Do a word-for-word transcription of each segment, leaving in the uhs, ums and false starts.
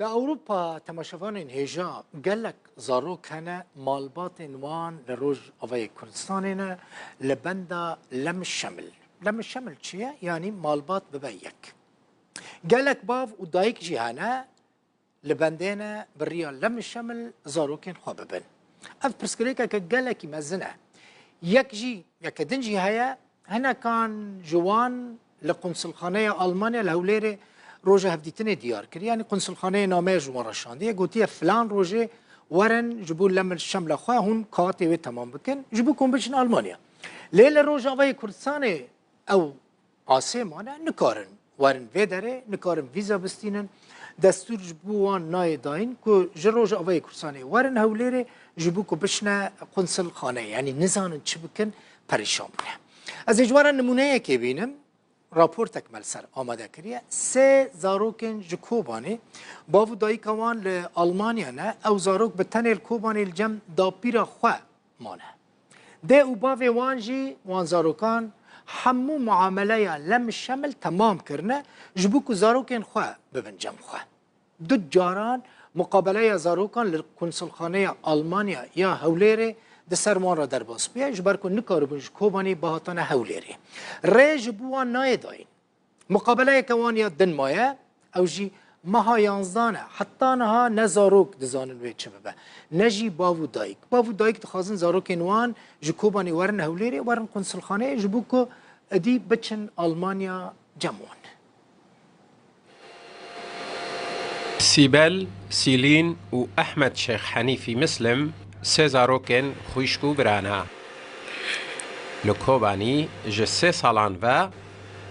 Li Ewropa temaşevanên hêja gelek zarok hene, malbatên wan li Rojavayê Kurdistanê ne, li benda Lemişemil. Lemişemil çi ye? Yanî malbat bibe yek. Gelek bav û dayik jî hene, li bendê ne bi riya Lemişemil zarokên xwe bibin. Ev pirsgirêkeke gelekî mezin e. Yek jî, yeke din jî heye, hinekan ji wan li Qunsulxaneya Almanya li Hewlêrê roja hevdîtinê diyar kir. Yanî Qunsulxaneyê nameya ji wan re şandiye, gotiye filan rojê werin ji bo Lemişemla xwe hûn katê wê temam bikin, ji bo ku hûn biçin Almanya. Lê li Rojavayê Kurdistanê ew asê mane, nikarin werin vê derê, nikarin vîza bistînin. Destûr ji bo wan nayê dayîn ku ji Rojavayê Kurdistanê werin Hewlêrê ji bo ku bişine qunsilxaneyê, yanî nizanin çi bikin, perîşan bûne. Ez ê ji we re nimûneyekê bînim, raportek me li ser amade kiriye. Sê zarokên ji Kobanê, bav û dayika wan li Almanya ne, ew zarok bi tenê li Kobanê li cem dapîra xwe mane. Dê û bavê wan jî, wan zarokan, hemû muameleya Lemişemil temam kirine, ji bo ku zarokên xwe bibin cem xwe. Du caran muqabeleya zarokan li Konsulxaneya Almanya ya Hewlêrê di ser wan re derbas bûye, ji ber ku nikaribûn ji Kobanî bihatane Hewlêrê. Rê ji bo wan nayê dayîn. Muqabeleyeke wan ya din maye, ew jî meha yanzdeh e. Heta niha ne zarok dizanin wê çi bibe, ne jî bav û dayik. Bav û dayik dixwazin zarokên wan ji Kobanê werin Hewlêrê, werin qunsulxaneyê, ji bo ku êdî biçin Almanya cem wan. Sîbel, Sîlîn û Ehmed Şêx Henîfî Mislim sê zarokên xwişk û bira ne. Li Kobanî ji sê salan ve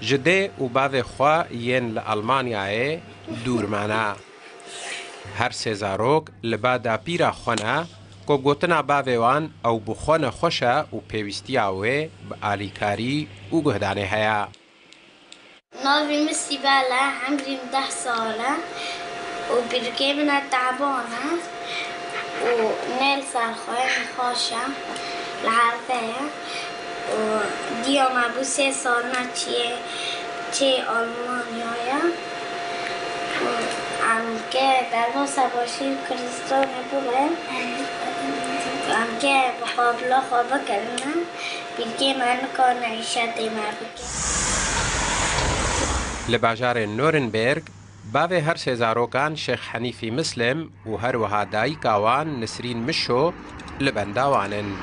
ji dê û bavê xwe yên li Almanyayê dûr mane. Her sê zarok li ba dapîra xwe ne ku gotina bavê wan ew bi xwe nexweş e û pêwîstiya wê bi alîkarî û guhdanê heye. Navê min Sîbel e, emrî min deh sal e û pîrikê min e teban e û nê li ser xwe nexweş e, li herde ye û diya me bû sê sal neçûye çê Almanyayê û em kê derbasa Başûr Kurdistanê bûne, em kê muqabila xwe bikirine, pîrikê me nikarine îşetê me bikin. Li bajarê Nuremberg, bavê her sê zarokan Şêx Henîfî Mislim û her wiha dayika wan Nisrîn Mişo li benda wan in.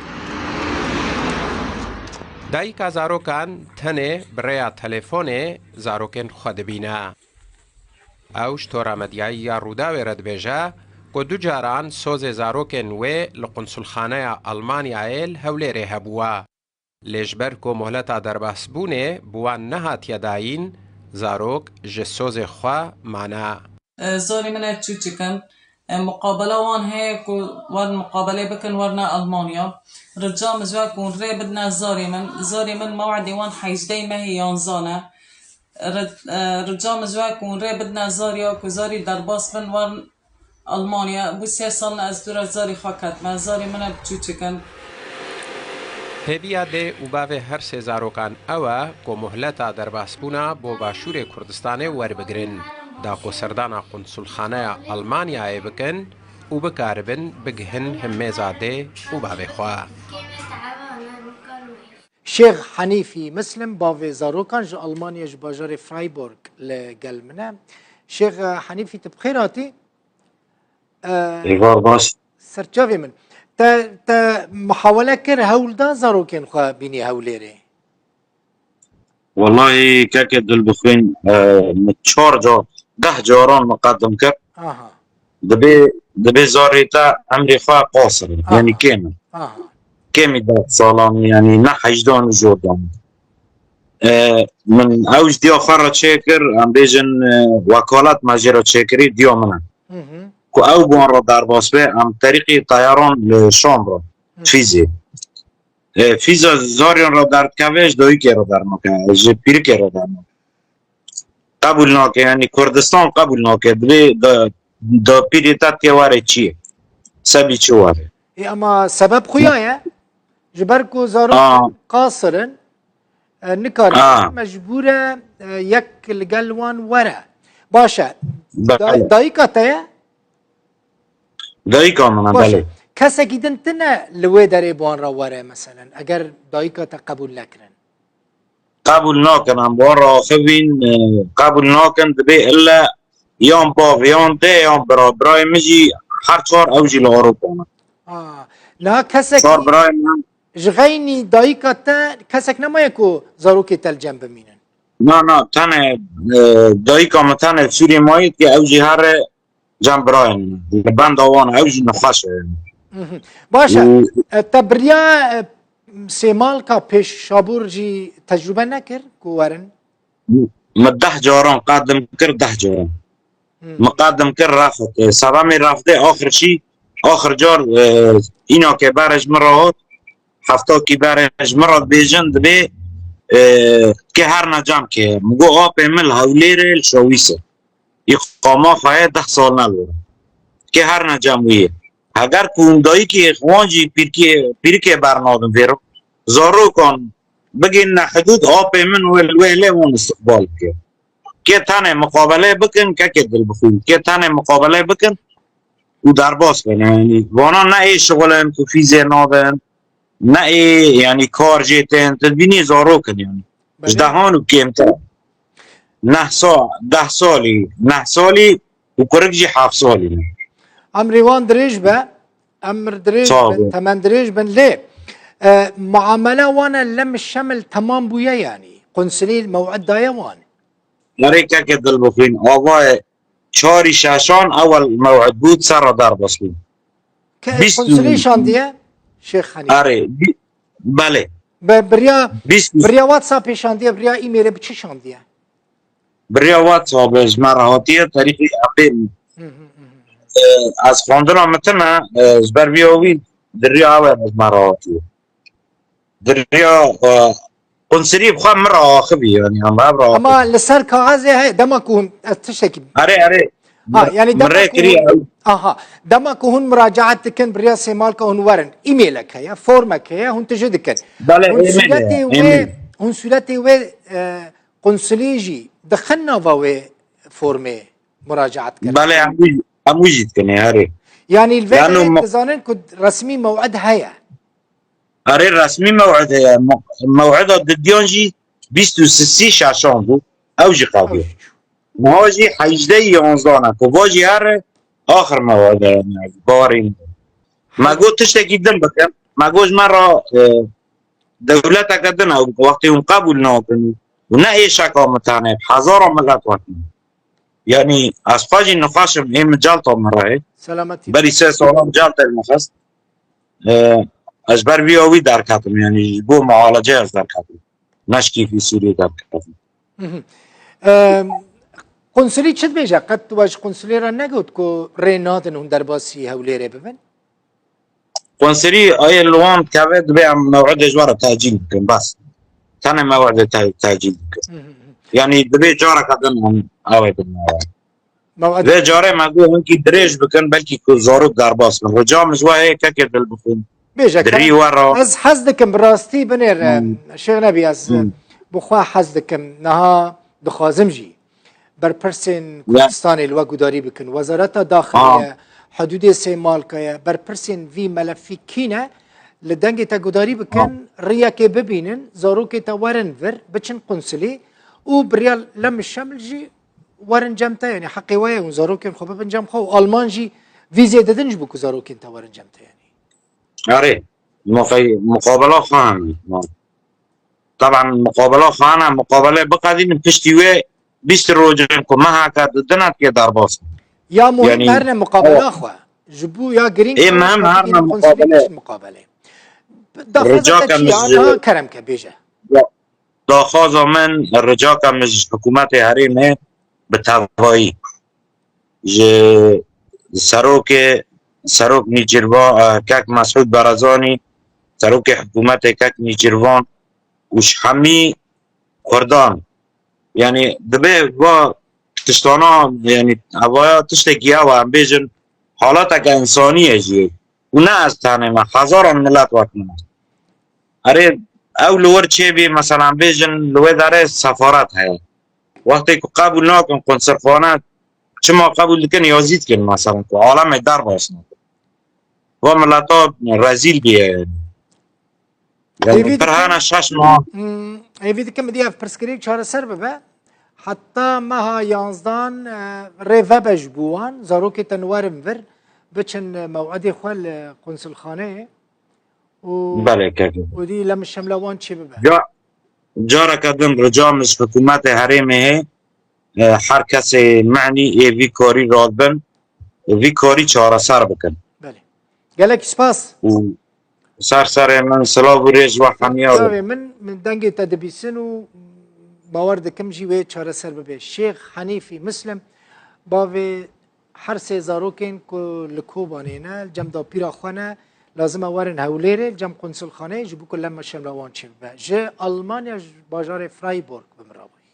Dayika zarokan tenê bi rêya telefonê zarokên xwe dibîne. Ew ji tora medyayî ya Rûdawê re dibêje ku du caran sozê zarokên wê li Qunsulxaneya Almanyayê li Hewlêrê hebûye. Lê ji ber ku mohleta derbasbûnê bi wan nehatiye dayîn, zarok ji sozê xwe mane. E, zarê min e çûçik in. E, muqabele wan heye ku werin muqabelê bikin, werine Almanya. Rica min ji we ku hûn rê bidine zarê min. Zarê min mewedê wan hejdeh mehê yanzan e. Ri-, e, rica min ji we ku hûn rê bidine zarê ya ku zarî derbas bin, werin Almanya. Bû sê sal ne ez dûra zarê xwe ketime. Zarê min e çûçik in. Hêviya dê û bavê her sê zarokan ew e ku mohleta derbasbûna bo Başûrê Kurdistanê werbigirin, da ku serdana Qunsulxaneya Almanyayê bikin û bikaribin bigihin hin mêza dê û bavê xwe. Şêx Henîfî Mislim, bavê zarokan, ji Almanya, ji bajarê Freiburg li gel min e. Şêx Henîfî, tu bi xêr hatî? E, Êvar baş. Serçavê min. Te, te muhawele kir, hewl da zarokên xwe bînî Hewlêrê? Wellahî keke dilbixwîn, e, min çar car, deh caran min qedim kir. Aha. Dibê, dibê zarê te emrê xwe qasir in, aha, yanî kêm in. Aha. Kêmî deh salan, yanî ne hejdan û jordan. E, min ew ji diya xwe re çêkir, em bêjin, e, wekalet me jê re çêkirî, diya min e. Hı hı. Ku ew bi wan re derbas be, em terîqî teyaran li Şam re, hı, fîzê. E, fîza zariyan re derdikeve, ji dayikê re dernakeve, ji pîrikê re dernakeve. Qebûl nake, yanî Kurdistan qebûl nake. Divê da, dapîrê te tê were çi ye? Sebî çi were? Ê, ama sebeb xuya ye. Ji ber ku zarok, a, qasir in, e, nikarin, a, mecbûr e, e, yek li gel wan were. Baş e. Belê. Da-, dayika te ye? Dayika min e, Baş e. Belê. Kesekî din tine li wê derê bi wan re were, meselen, eger dayika te qebûl nekirin? Qebûl nakin, em bi wan re axivîn, e, qebûl nakin, dibê ille yan bav, yan dê, yan bira. Birayê min jî her çar ew jî li Ewropa ne. Ha, niha kesek Çar birayê min. Ji xeynî dayika te kesek nemaye ku zarokê te li cem bimînin? Na, na, tenê, e, dayika min tenê Sûriyê mayî ki ew jî here cem birayê min. Li benda wan ew jî nexweş e. Mhm. Baş e. Û E, te biriya, e, sêmalka Pêşabûr jî tecrûbe nekir ku werin? Min deh caran qedim kir, deh caran. Hmm. Min qedim kir rexit. Sedemê rexitê axir çî, axir car, e, îna ke berê ji min re hat, hefta kî berê ji min re dibêjin, dibê, e, ke her ne cem ke. Min got, apê min li Hewlêrê li Şawîs e. Îqama xwe ye, deh sal ne li wir e. Ke her ne cem wî ye. Heger ku hûn dayikê wan jî pîrkê, pîrikê bernadin vêro, zarokan bigihîne hidûd, apê min wê li wê lê wan îstiqbal bike. Kê tenê miqabelê bikin, kekê dilbixwîn. Kê tenê miqabelê bikin û derbas bin. Yanî vana ne ê şixulin ku fîzê nadin, ne ê, yanî, kar jê tên. Tu dibînî zarok in, yanî. Belê. Ji dehan û kêmtir. Neh sa-, deh salî, neh salî û kurik jî heft salî ne. Emrê wan dirêj be, emr dirêj Sağ bin, olun. Temen dirêj bin. Lê, e, muamele wan e lem şemil temam bûye yanî. Qunsilî mew'id daye wan. Erê keke dilbixwîn, avayê çarî şeşan ewel mew'id bû, ser re derbas bû. Ke Bîst û qunsilî şandiye, Şêx Henî? Erê, bî-, belê. Be-, biriya, Bîst û biriya WhatsAppê şandiye, biriya e-mailê bi çi şandiye? Biriya WhatsApp ji me re hatiye, terîqî emrê min. Hı hı, hı hı. E, ez xwendina min tune, e, ji ber vîya wî diriya ew e ji me re hatiye. Diriya, e, qunsilî bi xwe min re axivî, yanî, em hev re axivî. Ama li ser kaxezê heye, dema ku hûn, ez tiştekî Erê, erê. Ha, yanî Min dema rê ku kiriye hûn, ew. Aha, dema ku hûn muracaat dikin, biriya sêmalka hûn werin. E-mailek heye, formek heye, hûn tije dikin. Belê, Hûn e-mail sûretê e, wê, e-mail. Hûn sûretê wê, e, qunsulî jî dixin nava wê formê muracaat kirin. Belê, em wî, em wî jî dikin, erê. Yanî li vê Yanî derê me- dizanin ku resmî mew'id heye. Erê, resmî mew'id heye. Me-, mew'ida didiyan jî bîst û sisî şeşan bû. Ew jî qebûl. Ew jî. Niha jî hejdeh yanzdan e. Ku va jî here axir mew'id e, yanî, bawerî nîne. Me got tiştekî din bikin. Me got ji me re, e, dewleteke din e. Wextê hûn qebûl nakin û ne êşeka min tenê, bi hezaran milet wekî. Yanî, ez xwe jî nixweş im, ê min celta min re ye. Selametî. Berî sê salan celtê min xist. E, ez ber vîya wî derketim, yanî ji bo mualece ez derketim. Ne ji kêfî Sûriyê derketim. Mhm. Em, Qunsulî çi dibêje? Qet we ji qunsulê re negot ku rê nadin hûn derbasî Hewlêrê bibin? Qunsulî ayê li wan dikeve, dibê em mew'idê ji we re tecîl bikin, bes. Tenê mew'idê te-, tecîl bikin. Mhm, mhm. Yanî dibê careke din em ew ê bidin we. Mew'id- Vê carê me got hinkî dirêj bikin, belkî ku zarok derbas bin. Rica min ji we heye, kekê dilbixwîn. Bêje, Di rî kerem. we re. Ez hez dikim, bi rastî binêr, Hmm. Şêx Nebî, ez Hmm. bi xwe hez dikim. Niha dixwazim jî berpirsên Ya. Kurdistanê li we gudarî bikin. Wezareta Daxilê Ha. ye, hudûdê Sêmalka ye, berpirsên vî melefî kî ne? Li dengê te gudarî bikin, Ha. riyekê bibînin, zarokê te werin vir, biçin qunsulî û biriya Lem Şemil jî werin cem te, yanî heqê we ye hûn zarokên xwe bibin cem xwe û Alman jî vîzê didin ji bo ku zarokên te werin cem te, yanî. Erê, muqay-, muqabela xwe hene. Taban muqabela xwe hene, muqabelê biqedînin, piştî wê bîst rojên ku meheke didine tê derbas. Ya muhîm Yanî, herne muqabela ewa. xwe. Ji bo ya girîng Ê, ew muhîm herne qonsilî muqabele. pişt muqabelê. Daxwaza Rica te ke çi min ya? ji Niha kerem ke bêje. Ya, daxwaza min, rica ke min ji hikûmetê herêmê bi tevayî ji serokê, serok Nîçîrvan, eh, kek Mesûd Barazanî, serokê hikûmetê kek Nîçîrvan û ji hemî Kurdan. Yanî dibe va tiştana, yanî evaya tiştekî ew e, em bêjin haleteke însanî ye jî. Û ne ez tenê me, hezaran milet wek min e. Erê, ew li wir çêbî, mesela, bêjin li wê derê sefaret heye. Wextê ku qebûl nakin qunsilxane, çima qebûl dikin, yazî dikin, mesela, ku alemê derbas nakin. va mileta rezîl bûye. Yani Êvî pir hene şeş mah. Hmm, êvî dikim, diya ev pirsgirêk çareser bibe. Heta meha yanzdan, e, rê vebe ji bo wan, zarokê te werin vir, biçin, e, mewedê xwe li qunsulxaneyê û, Belê keke. û dî lem şemla wan çê bibe. Ya, careke din rica min ji hikûmetê herêmê hê, e, her kesê menî ê vî karî radibin, vî karî çareser bikin. Belê. Gelek spas. Û ser serê min silav û rêz we hemiya we. Çavê min, min dengê te dibîsin û bawer dikim jî wê çareser bibe. Şêx Henîfî Muslim, bavê her sê zarokên ku li Kobanê ne, li cem dapîra xwe ne, lazim e werin Hewlêrê, li cem qunsulxaneyê ji bo ku lem şemla wan çê bibe. Ji Almanya, ji bajarê Freiburg bi min re bûye.